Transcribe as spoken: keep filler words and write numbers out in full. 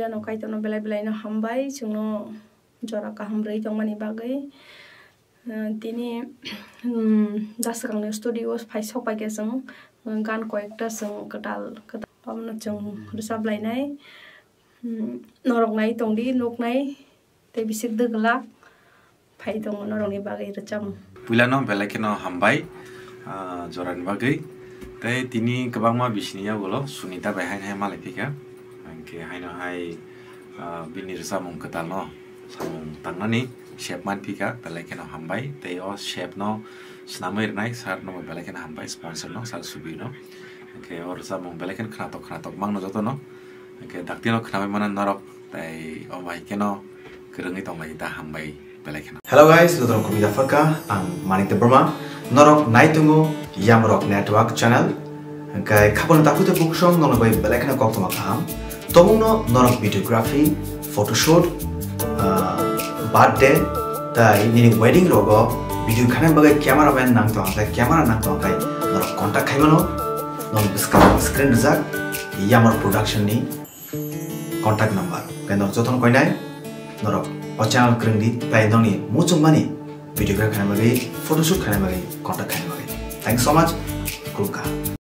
Ano kaitorno belai belai no hambai, chwngno jora kaham rwi tongmani bagwi. Ah, tini, um, Jaswkangni studio phai sok pai khe chwng, um, gan koyekta chwng kwtal, kwtal abono chwng rwchap lainai. Hmm, norok nai tongdi, nuknai tei bisik dwgwlak phai tongo norokni bagwi rwchapmung. Puilano belai kheno hambai, ah, jorani bagwi. Tei tini kwbangma bisini yagulo Sunita bai haino hai malai phikha. Hwnkhe haino hai, ah, bini rwchapmung kwtalno samung tangnani sep man phikha, belai kheno hambai. Tei o sepno swnamwi rwnai sir no belai kheno hambai, sponsor no, sir Subir no. Hwnkhe o rwchapmung belai kheno khnatok khnatok mangno jotono. Hwnkhe daktino khnawi mano norok, tei o bai kheno kwrwngwi tonglai da hambai belai kheno. Hello guys, jotono kubui da phaka, ang Manik Debbarma. Norok nai tongo Yamrok Network channel. Hwnkhe khapano takhuk tei bukhuk song norok bai belai kheno koktwma kaham. Tobokno norok videography, photoshoot, ah, birthday, tai nini wedding rogo video khaina bagwi cameraman nang tong khe, camera nang tong khe norok contact khai mano. Norok bwskang screen rijak Yamrok Production ni contact number. Khe norok jotono koinai norok o channel kwrwng di, tai nokni muchungmani videography khaina bagwi, photoshoot khaina bagwi contact khaina bagwi. Thanks so much. Khulumkha.